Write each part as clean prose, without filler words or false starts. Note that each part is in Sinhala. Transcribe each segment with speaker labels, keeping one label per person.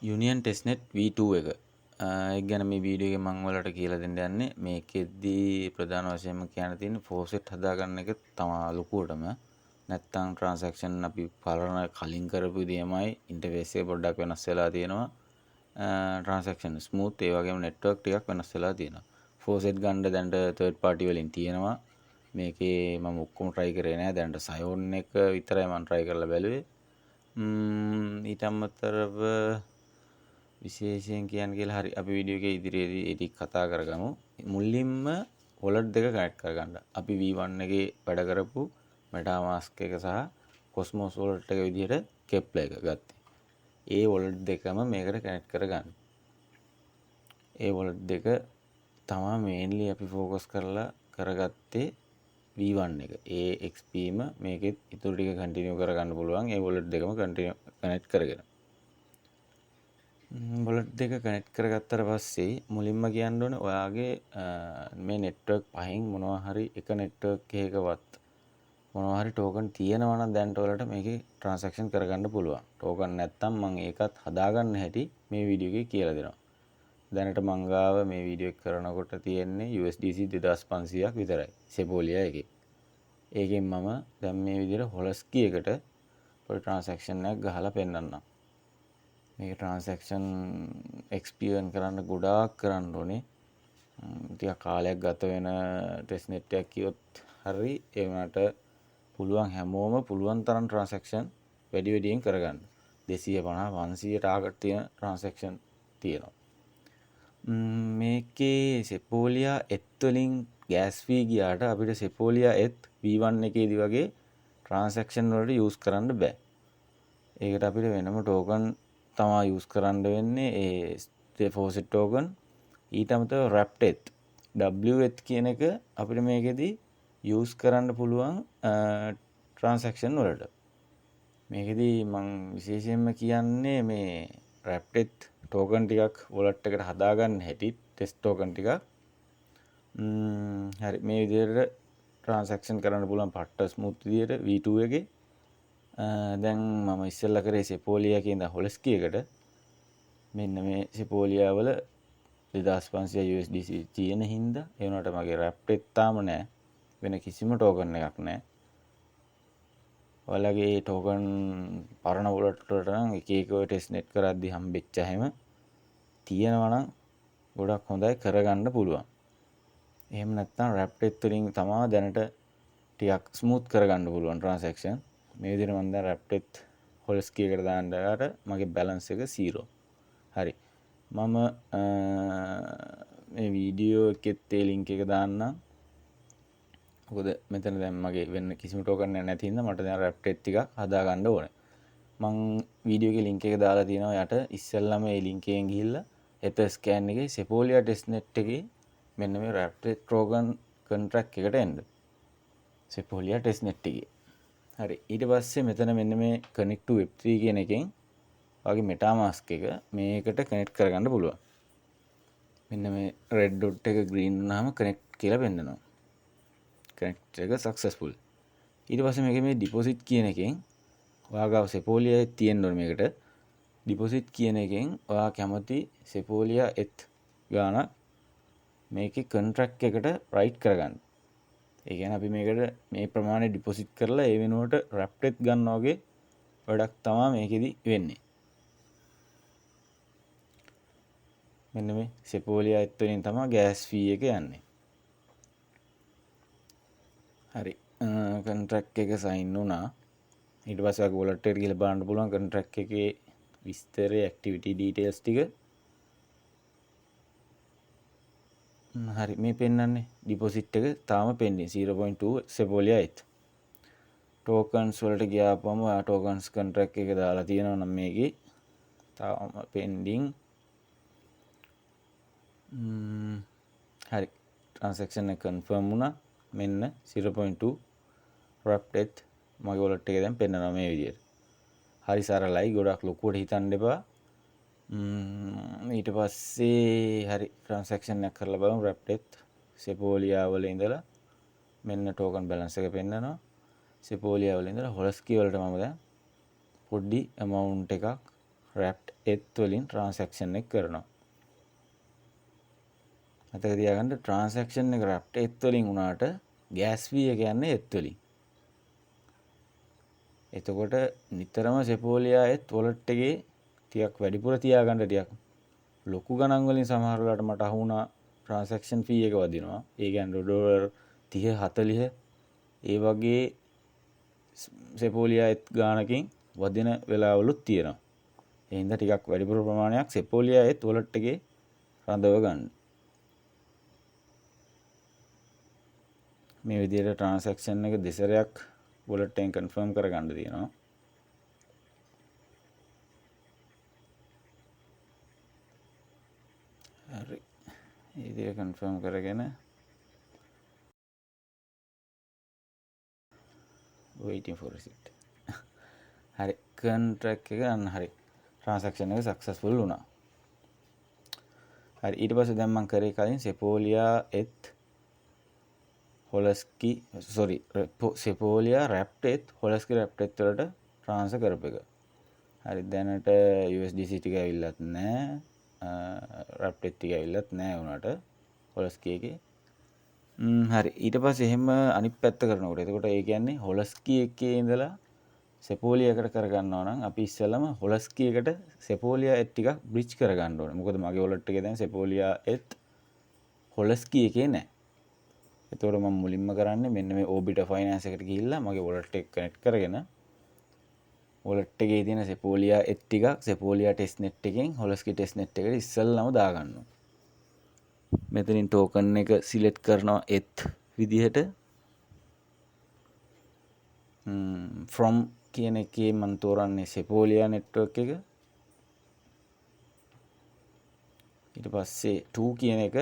Speaker 1: Union Testnet V2 එක. ඒක ගැන මේ වීඩියෝ එකේ මම ඔයාලට කියලා දෙන්න යන්නේ. මේකෙද්දී ප්‍රධාන වශයෙන්ම කියන්න තියෙන්නේ ෆෝසෙට් හදාගන්න එක තමා ලොකුවටම. නැත්තම් ට්‍රාන්සැක්ෂන් අපි පරණ කලින් කරපු විදියමයි ඉන්ටර්ෆේස් එක පොඩ්ඩක් වෙනස් වෙලා තියෙනවා. ට්‍රාන්සැක්ෂන් ස්මූත්, ඒ වගේම නෙට්වර්ක් ටිකක් වෙනස් වෙලා තියෙනවා. ෆෝසෙට් ගන්න දැනට තර්ඩ් පාටි වලින් තියෙනවා. මේකේ මම ඔක්කොම try කරේ නෑ. දැනට සයෝන් එක විතරයි මම try කරලා බැලුවේ. ඊට අමතරව විශේෂයෙන් කියන්න කියලා හරි අපි වීඩියෝ එකේ ඉදිරියේදී ඒ ටික කතා කරගමු. මුලින්ම වොලට් දෙක කනෙක්ට් කරගන්න. අපි V1 එකේ වැඩ කරපු MetaMask එක සහ Cosmos wallet එක විදිහට Keplr එක ගත්තේ. ඒ වොලට් දෙකම මේකට කනෙක්ට් කරගන්න. ඒ වොලට් දෙක තමා මේන්ලි අපි ෆෝකස් කරලා කරගත්තේ V1 එක. ඒ XP ම මේකෙත් ඉතුරු ටික කන්ටිනියු කරගන්න පුළුවන්. ඒ වොලට් දෙකම කන්ටිනියු කනෙක්ට් කරගෙන. වොලට් දෙක කනෙක්ට් කරගත්තට පස්සේ මුලින්ම කියන්න ඕනේ ඔයාගේ මේ නෙට්වර්ක් පහෙන් මොනවා හරි එක නෙට්වර්ක් එකකවත් මොනවා හරි ටෝකන් තියෙනවා නම් දැන්ට ඔයාලට මේකේ ට්‍රාන්සැක්ෂන් කරගන්න පුළුවන්. ටෝකන් නැත්තම් මම ඒකත් හදාගන්න හැටි මේ වීඩියෝ එකේ කියලා දෙනවා. දැනට මං ගාව මේ වීඩියෝ එක කරනකොට තියෙන්නේ USDC 2500ක් විතරයි සෙපෝලියා එකේ. ඒකෙන් මම දැන් මේ විදිහට හොලස්කි එකට පොඩි ට්‍රාන්සැක්ෂන් එකක් ගහලා පෙන්නන්නම්. මේක ට්‍රාන්සැක්ෂන් එක්ස්පීරියන්ස් කරන්න ගොඩාක් කරන්න ඕනේ. ටිකක් කාලයක් ගත වෙන ටෙස්ට් නෙට් එකක් කියොත් හරි, ඒ වුණාට පුළුවන් හැමෝම පුළුවන් තරම් ට්‍රාන්සැක්ෂන් වැඩි වැඩියෙන් කරගන්න. 250 500 ටාගට් තියෙන ට්‍රාන්සැක්ෂන් තියෙනවා. මේකේ සෙපෝලියා එත් වලින් ගෑස් ෆී ගියාට අපිට සෙපෝලියා එත් V1 එකේදී වගේ ට්‍රාන්සැක්ෂන් වලට යූස් කරන්න බෑ. ඒකට අපිට වෙනම ටෝකන් තමා යූස් කරන්න වෙන්නේ, ඒ ෆෝසෙට් ටෝකන්. ඊට අමතරව රැප්ට් එත් W එත් කියන එක අපිට මේකෙදී යූස් කරන්න පුළුවන් ට්‍රාන්සැක්ෂන් වලට. මේකෙදී මං විශේෂයෙන්ම කියන්නේ මේ රැප්ට් එත් ටෝකන් ටිකක් වොලට් එකට හදාගන්න හැටි, ටෙස්ට් ටෝකන් ටිකක්. හරි, මේ විදිහට ට්‍රාන්සැක්ෂන් කරන්න පුළුවන් පට්ට ස්මූත් විදිහට V2 එකේ. දැන් මම ඉස්සෙල්ලා කරේ සෙපෝලියා එකේ ඉඳන් හොලස්කි එකට. මෙන්න මේ සෙපෝලියා වල 2500 USDC තියෙන හින්දා, ඒ වුණාට මගේ රැප්ට් එක තාම නෑ. වෙන කිසිම ටෝකන් එකක් නෑ. ඔයාලගේ ටෝකන් පරණ වොලට් වලට නම් එක එක ඔය ටෙස්ට් නෙට් කරද්දි හම්බෙච්ච හැම තියෙනවා නම් ගොඩක් හොඳයි, කරගන්න පුළුවන්. එහෙම නැත්නම් රැප්ට් එත් වලින් තමා දැනට ටිකක් ස්මූත් කරගන්න පුළුවන් ට්‍රාන්සැක්ෂන්. මේ විදිහට මම දැන් රැප්ට් එත් හොලස්කි එකට දාන්න ගියාට මගේ බැලන්ස් එක 0. හරි, මම මේ වීඩියෝ එකෙත් ඒ ලින්ක් එක දාන්නම්. මොකද මෙතන දැන් මගේ වෙන කිසිම ටෝකන් එකක් නැති හින්දා මට දැන් රැප්ට් එත් ටිකක් හදාගන්න ඕනේ. මං වීඩියෝ එකේ ලින්ක් එක දාලා තියෙනවා යට. ඉස්සෙල්ලාම ඒ ලින්ක් එකෙන් ගිහිල්ලා එත ස්කෑන් එකේ සෙපෝලියා ටෙස්ට් නෙට් එකේ මෙන්න මේ රැප්ට් එත් ටෝකන් කොන්ට්‍රැක්ට් එකට එන්න. සෙපෝලියා ටෙස්ට් නෙට් එකේ. හරි, ඊට පස්සේ මෙතන මෙන්න මේ කනෙක්ට් ටු වෙබ් 3 කියන එකෙන් ඔයාගේ MetaMask එක මේකට කනෙක්ට් කරගන්න පුළුවන්. මෙන්න මේ රෙඩ් ඩොට් එක ග්‍රීන් වුණාම කනෙක්ට් කියලා පෙන්නනවා. කනෙක්ට් එක සක්සස්ෆුල්. ඊට පස්සේ මේකේ මේ ඩිපොසිට් කියන එකෙන් ඔයා ගාව සෙපෝලියා එත් තියෙන්න ඕනේ. මේකට ඩිපොසිට් කියන එකෙන් ඔයා කැමති සෙපෝලියා එත් ගානක් මේකේ කොන්ට්‍රැක්ට් එකට රයිට් කරගන්න. ඒ කියන්නේ අපි මේකට මේ ප්‍රමාණය ඩිපොසිට් කරලා ඒ වෙනුවට රැප්ට් එත් ගන්නවා වගේ වැඩක් තමා මේකෙදි වෙන්නේ. මෙන්න මේ සෙපෝලියා එත් වලින් තමා ගෑස් ෆී එක යන්නේ. හරි, කොන්ට්‍රැක්ට් එක සයින් වුණා. ඊට පස්සේ ඔයාගේ වොලට් එකට ගිහලා බලන්න පුළුවන් කොන්ට්‍රැක්ට් එකේ විස්තරය, ඇක්ටිවිටි ඩීටේල්ස් ටික. හරි, මේ පෙන්වන්නේ ඩිපොසිට් එක තාම පෙන්ඩින් 0.2 සෙපෝලියා එත්. ටෝකන්ස් වලට ගියාපම ඔයා ටෝකන්ස් කොන්ට්‍රැක්ට් එක දාලා තියෙනවා නම් මේකේ තාම පෙන්ඩින්. හරි, ට්‍රාන්සැක්ෂන් එක කන්ෆර්ම් වුණා. මෙන්න 0.2 රැප්ට් එත් මගේ වොලට් එකේ දැන් පෙන්නනවා මේ විදියට. හරි සරලයි, ගොඩක් ලොකුවට හිතන්න එපා. ඊට පස්සේ හරි ට්‍රාන්සැක්ෂන් එකක් කරලා බලමු. රැප්ට් එත් සෙපෝලියා වල ඉඳලා මෙන්න ටෝකන් බැලන්ස් එක පෙන්නනවා. සෙපෝලියා වල ඉඳලා හොලස්කි වලට මම දැන් පොඩි ඇමවුන්ට් එකක් රැප්ට් එත් වලින් ට්‍රාන්සැක්ෂන් එක කරනවා. මතක තියාගන්න ට්‍රාන්සැක්ෂන් එක රැප්ට් එත් වලින් වුණාට ගෑස් ෆී එක යන්නේ එත් වලින්. එතකොට නිතරම සෙපෝලියා එත් වොලට් එකේ ටිකක් වැඩිපුර තියාගන්න, ටිකක් ලොකු ගණන් වලින් සමහර වෙලාවට මට අහු වුණා ට්‍රාන්සැක්ෂන් ෆී එක වදිනවා. ඒ කියන්නේ ඩොලර් 30 40 ඒ වගේ සෙපෝලියා එත් ගානකින් වදින වෙලාවලුත් තියෙනවා. ඒ හින්දා ටිකක් වැඩිපුර ප්‍රමාණයක් සෙපෝලියා එත් වොලට් එකේ රඳව ගන්න. මේ විදිහට ට්‍රාන්සැක්ෂන් එක දෙසරයක් වොලට් එකෙන් කන්ෆර්ම් කරගන්න තියෙනවා. හරි. ඒ විදිහට කන්ෆර්ම් කරගෙන waiting for receipt. හරි, කොන්ට්‍රැක්ට් එක අන්න හරි. ට්‍රාන්සැක්ෂන් එක සක්සස්ෆුල් වුණා. හරි, ඊට පස්සේ දැන් මං කරේ කලින් සෙපෝලියා එත් හොලස්කි සෝරි සෙපෝලියා රැප්ට් එත් හොලස්කි රැප්ට් එත් වලට ට්‍රාන්ස්ෆර් කරපු එක. හරි, දැනට USDC ටික ඇවිල්ලත් නෑ, රැප්ට් එත් ටික ඇවිල්ලත් නෑ වුණාට හොලස්කි එකේ. හරි, ඊට පස්සේ එහෙම අනිත් පැත්ත කරනකොට එතකොට ඒ කියන්නේ හොලස්කි එකේ ඉඳලා සෙපෝලියා එකට කරගන්නවා නම් අපි ඉස්සෙල්ලම හොලස්කි එකට සෙපෝලියා එත් ටිකක් බ්‍රිජ් කරගන්න ඕනේ. මොකද මගේ වොලට් එකේ දැන් සෙපෝලියා එත් හොලස්කි එකේ නෑ. එතකොට මම මුලින්ම කරන්නේ මෙන්න මේ ඕබිටා ෆයිනෑන්ස් එකට ගිහිල්ලා මගේ වොලට් එක කනෙක්ට් කරගෙන වොලට් එකේ තියෙන සෙපෝලියා එත් ටිකක් සෙපෝලියා ටෙස්ට් නෙට් එකෙන් හොලස්කි ටෙස්ට් නෙට් එකට ඉස්සෙල්ලම දාගන්නවා. මෙතනින් ටෝකන් එක සිලෙක්ට් කරනවා එත් විදිහට. From කියන එකේ මම තෝරන්නේ සෙපෝලියා නෙට්වර්ක් එක. ඊට පස්සේ 2 කියන එක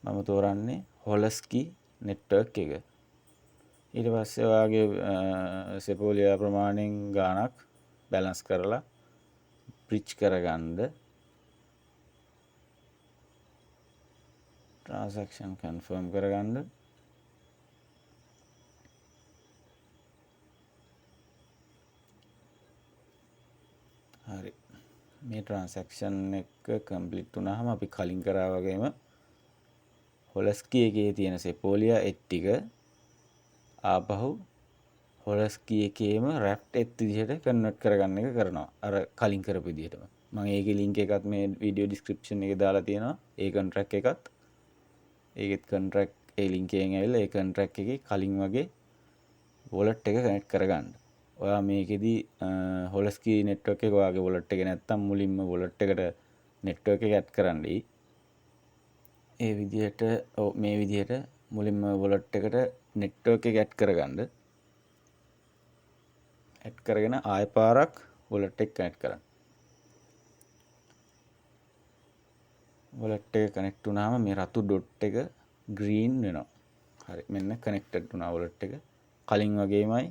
Speaker 1: මම තෝරන්නේ හොලස්කි නෙට්වර්ක් එක. ඊට පස්සේ ඔයාගේ සෙපෝලියා ප්‍රමාණයෙන් ගාණක් බැලන්ස් කරලා බ්‍රිජ් කරගන්න. ට්‍රාන්සැක්ෂන් කන්ෆර්ම් කරගන්න. හරි, මේ ට්‍රාන්සැක්ෂන් එක කම්ප්ලීට් වුණාම අපි කලින් කරා වගේම හොලස්කි එකේ තියෙන සෙපෝලියා එත් ටික ආපහු හොලස්කි එකේම රැප්ට් එත් විදිහට කන්වර්ට් කරගන්න එක කරනවා. අර කලින් කරපු විදිහටම. මම ඒකේ ලින්ක් එකත් මේ වීඩියෝ ඩිස්ක්‍රිප්ෂන් එකේ දාලා තියෙනවා. ඒ කොන්ට්‍රැක්ට් එකත් ඒකෙත් කොන්ට්‍රැක්ට් ඒ ලින්ක් එකෙන් ඇවිල්ලා ඒ කොන්ට්‍රැක්ට් එකේ කලින් වගේ වොලට් එක කනෙක්ට් කරගන්න. ඔයා මේකෙදි හොලස්කි නෙට්වර්ක් එක ඔයාගේ වොලට් එකේ නැත්තම් මුලින්ම වොලට් එකට නෙට්වර්ක් එක ඇඩ් කරන්න. ඒ විදිහට ඔව් මේ විදිහට මුලින්ම වොලට් එකට නෙට්වර්ක් එක ඇඩ් කරගන්න. ඇඩ් කරගෙන ආය පාරක් වොලට් එක කනෙක්ට් කරන්න. වොලට් එක කනෙක්ට් වුණාම මේ රතු ඩොට් එක ග්‍රීන් වෙනවා. හරි, මෙන්න කනෙක්ටඩ් වුණා වොලට් එක. කලින් වගේමයි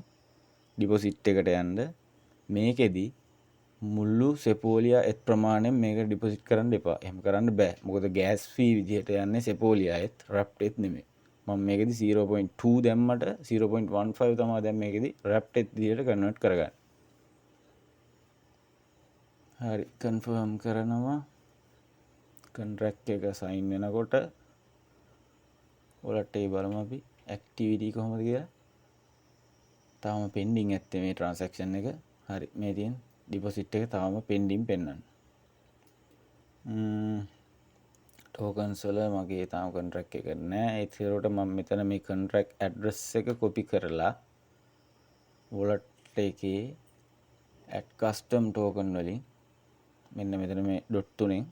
Speaker 1: ඩිපොසිට් එකට යන්න. මේකෙදි මුළු සෙපෝලියා එත් ප්‍රමාණයෙන් මේක ඩිපොසිට් කරන්න එපා. එහෙම කරන්න බෑ. මොකද ගෑස් ෆී විදිහට යන්නේ සෙපෝලියා එත් රැප්ට් එත් නෙමෙයි. මම මේකෙදි 0.2 දැම්මට 0.15 තමයි දැන් මේකෙදි රැප්ට් එත් විදිහට කන්වර්ට් කරගන්නේ. හරි, කන්ෆර්ම් කරනවා. කොන්ට්‍රැක්ට් එක සයින් වෙනකොට වොලට් එකේ බලමු අපි ඇක්ටිවිටි කොහොමද කියලා. තාම පෙන්ඩින් ඇත්තේ මේ ට්‍රාන්සැක්ෂන් එක. හරි, මේ තියෙන ඩිපොසිට් එක තාම පෙන්ඩින් පෙන්වන්නේ. ටෝකන්ස් වල මගේ තාම කොන්ට්‍රැක්ට් එක නෑ. ඒත් ඒකට මම මෙතන මේ කොන්ට්‍රැක්ට් ඇඩ්‍රස් එක කොපි කරලා වොලට් එකේ ඇඩ් කස්ටම් ටෝකන් වලින් මෙන්න මෙතන මේ ඩොට් තුනෙන්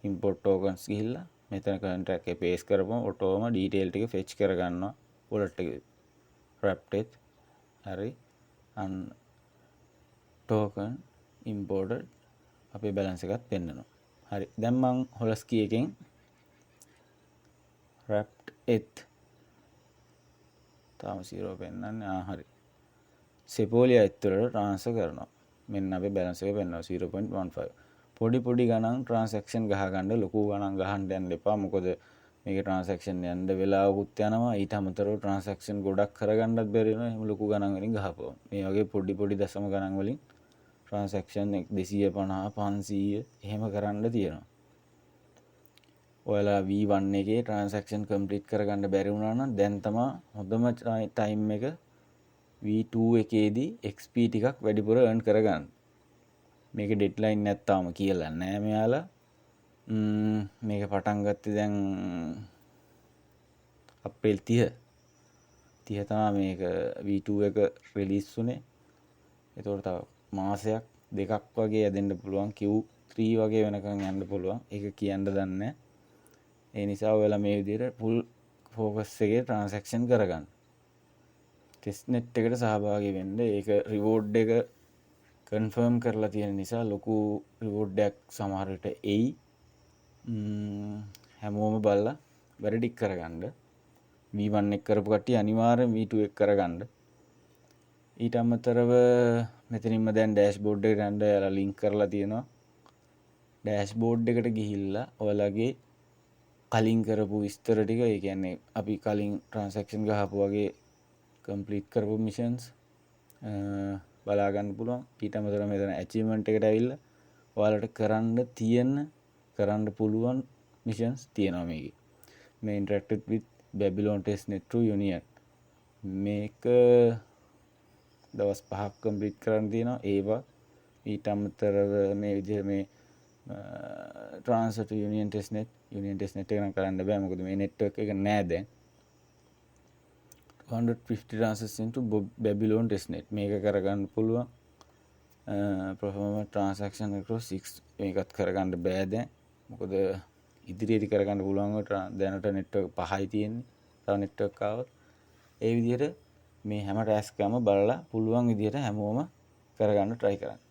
Speaker 1: ඉම්පෝට් ටෝකන්ස් ගිහිල්ලා මෙතන කොන්ට්‍රැක්ට් එක පේස්ට් කරපුවම ඔටෝම ඩීටේල් ටික ෆෙච් කරගන්නවා වොලට් එකේ රැප්ට් එත්. හරි, අන් ටෝකන් ඉම්පෝටඩ් අපේ බැලන්ස් එකත් පෙන්නනවා. හරි, දැන් මං හොලස්කි එකෙන් රැප්ට් එත් තාම 0 පෙන්නන්නේ. හරි, සෙපෝලියා එත් වලට ට්‍රාන්ස්ෆර් කරනවා. මෙන්න අපේ බැලන්ස් එක පෙන්නනවා 0.15. පොඩි පොඩි ගණන් ට්‍රාන්සැක්ෂන් ගහගන්න, ලොකු ගණන් ගහන්න යන්න එපා. මොකද මේක ට්‍රාන්සැක්ෂන් යන්න වෙලාවකුත් යනවා. ඊට අමතරව ට්‍රාන්සැක්ෂන් ගොඩක් කරගන්නත් බැරි වෙනවා. එහෙම ලොකු ගණන් වලින් ගහපුවම. මේ වගේ පොඩි පොඩි දශම ගණන් වලින් ට්‍රාන්සැක්ෂන් 250, 500 එහෙම කරන්න තියෙනවා. ඔයාලා V1 එකේ ට්‍රාන්සැක්ෂන් කම්ප්ලීට් කරගන්න බැරි වුණා නම් දැන් තමා හොඳම ටයිම් එක V2 එකේදී XP ටිකක් වැඩිපුර earn කරගන්න. මේක ඩෙඩ්ලයින් නැත්තාම කියලා නෑ මෙයාලා. මේක පටන් ගත්තේ දැන් අප්‍රේල් 30. 30 තමයි මේක V2 එක රිලීස් වුණේ. එතකොට තව මාසයක් දෙකක් වගේ ඇදෙන්න පුළුවන්, Q3 වගේ වෙනකන් යන්න පුළුවන්. ඒක කියන්න දන්නේ නෑ. ඒ නිසා ඔයාලා මේ විදිහට ෆුල් ෆෝකස් එකේ ට්‍රාන්සැක්ෂන් කරගන්න. ටෙස්ට් නෙට් එකට සහභාගී වෙන්න. ඒක රිවෝඩ් එක කන්ෆර්ම් කරලා තියෙන නිසා ලොකු රිවෝඩ් එකක් සමහර විට එයි. හැමෝම බලලා වැඩ ටික කරගන්න. V1 එක කරපු කට්ටිය අනිවාර්යෙන් V2 එක කරගන්න. ඊට අමතරව මෙතනින්ම දැන් ඩෑෂ්බෝඩ් එකට යන්න එයාලා ලින්ක් කරලා තියෙනවා. ඩෑෂ්බෝඩ් එකට ගිහිල්ලා ඔයාලගේ කලින් කරපු විස්තර ටික, ඒ කියන්නේ අපි කලින් ට්‍රාන්සැක්ෂන් ගහපු වගේ කම්ප්ලීට් කරපු මිෂන්ස් බලා ගන්න පුළුවන්. ඊට අමතරව මෙතන ඇචීව්මන්ට් එකට ඇවිල්ලා ඔයාලට කරන්න තියෙන, කරන්න පුළුවන් මිෂන්ස් තියෙනවා මේකේ. මේ interact with Babylon testnet through Union, මේක දවස් 5ක් කම්ප්ලීට් කරන්න තියෙනවා ඒවා. ඊට අමතරව මේ විදිහට මේ transfer to Union testnet, Union testnet එක නම් කරන්න බෑ, මොකද මේ නෙට්වර්ක් එක නෑ දැන්. 250 transfers into Babylon testnet, මේක කරගන්න පුළුවන්. Perform transaction across 6, මේකත් කරගන්න බෑ දැන්, මොකද ඉදිරියේදී කරගන්න පුළුවන් දැනට නෙට්වර්ක් පහයි තියෙන්නේ. තව නෙට්වර්ක් ආවොත්. ඒ විදිහට මේ හැම ටාස්ක් එකම බලලා පුළුවන් විදිහට හැමෝම කරගන්න try කරන්න.